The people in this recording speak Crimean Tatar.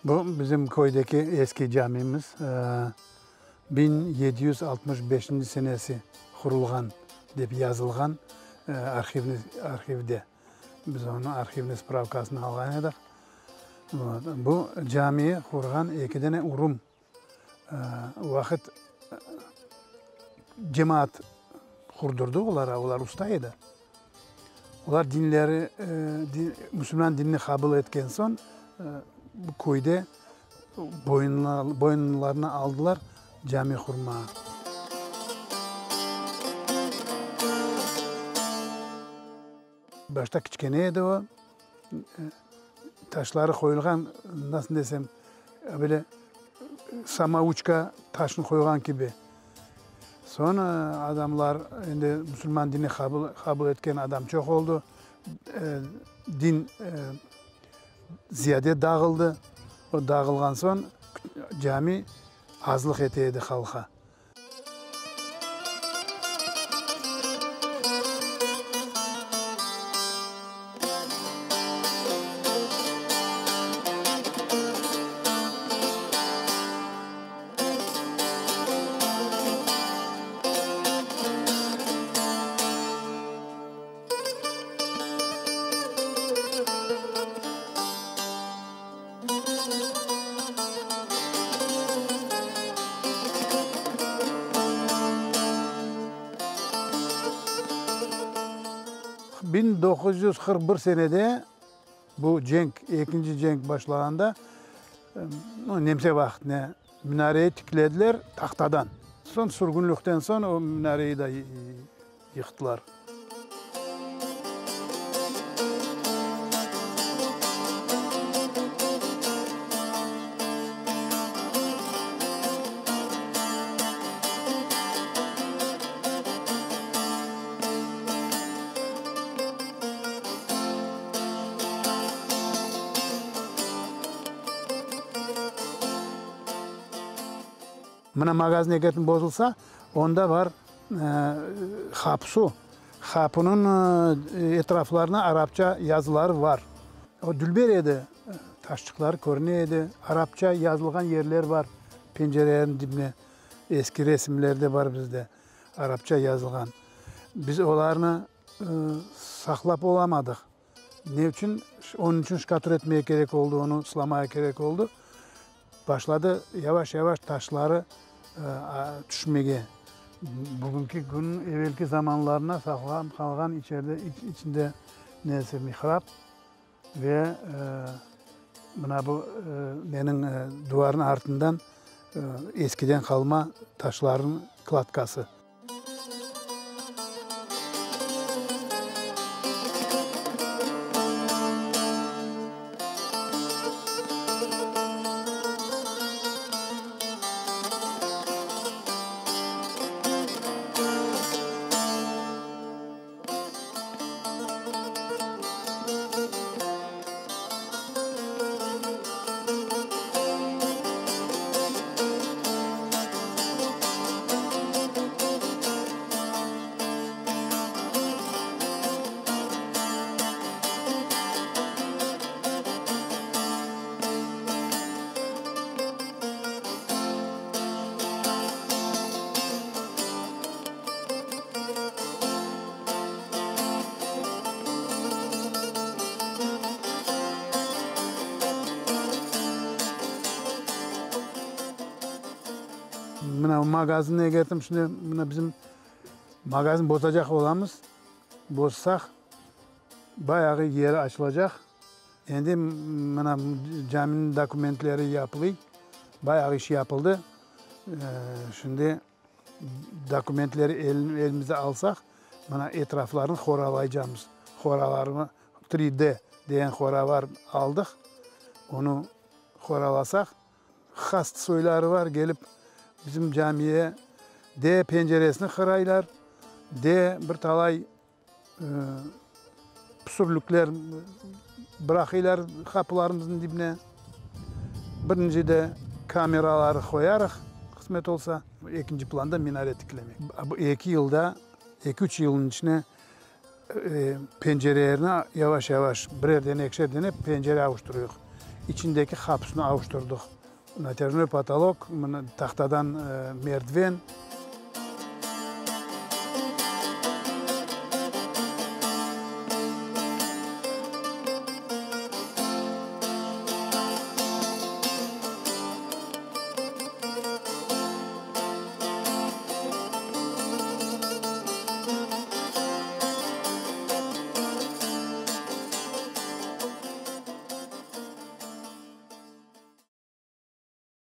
Bu bizim köydeki eski camimiz, 1765 senesi qurulğan dep yazılğan arhivde. Biz onıñ arhivniy spravkasını alğan edik. Bu camiyi qurğan eki dane urum vaqıt cemaat qurdurdı olara, olar usta edi. Olar dinleri, musulman dinini qabul etken soñ, bu köyde boyunlarına aldılar cami qurmağa. Başta kiçkene edi o, taşları qoyulğan, nasıl desem, böyle samouçka taşnı qoyğan kibi. Soñ adamlar, endi musulman dinini qabul etken adam çoq oldı, din ziyade dağıldı. O dağılğan soñ cami azlıq ete edi halqqa. 1941 senede bu cenk, ekinci cenk başlağanda, nemse vaqtına minareyi tiklediler tahtadan. Soñ sürgünlikten soñ o minareyi da yıqtılar. Mına magazin egetin bozulsa, onda bar Qapısu. Qapınıñ etraflarına arapça yazıları bar. O dülber edi, taşçıqları körüne edi, arapça yazılğan yerler bar pencerelerniñ dibine, eski resimler de bar bizde, arapça yazılğan. Biz olarnı saqlap olamadıq. Ne içün? Onıñ içün şkatur etmege kerek oldı, onı sılamağa kerek oldı. Başladı yavaş-yavaş taşları tüşmege. Bugünki kün, evelki zamanlarına saqlanıp qalğan içeride, içinde nesi, mihrap ve mına bu neniñ duvarnıñ artından eskiden qalma taşlarnıñ kladkası. Mına magazinni egertim, şimdi mına bizim magazin bozacaq olamız. Bozsaq, bayağı yeri açılacaq. Endi mına caminiñ dokumentleri yapılıy, bayağı iş yapıldı. Şimdi dokumentleri elimize alsaq, mına etraflarını horalaycamız. Horalarını, tri D degen hora bar, aldıq, onı horalasaq, Hast soyları bar, kelip bizim camiye de penceresini qıraylar, de bir talay püsürlükler bıraqıylar qapılarımıznıñ dibine. Birinci de kameraları qoyarıq, qısmet olsa. Ekinci planda minare tiklemek. Bu eki yılda, eki-üç yılnıñ içine pencerelerni yavaş-yavaş, birerden, ekişerden pencere avuştırıyıq. İçindeki qapusını avuştırdıq. Natâjnoy potolok, mına tahtadan merdiven.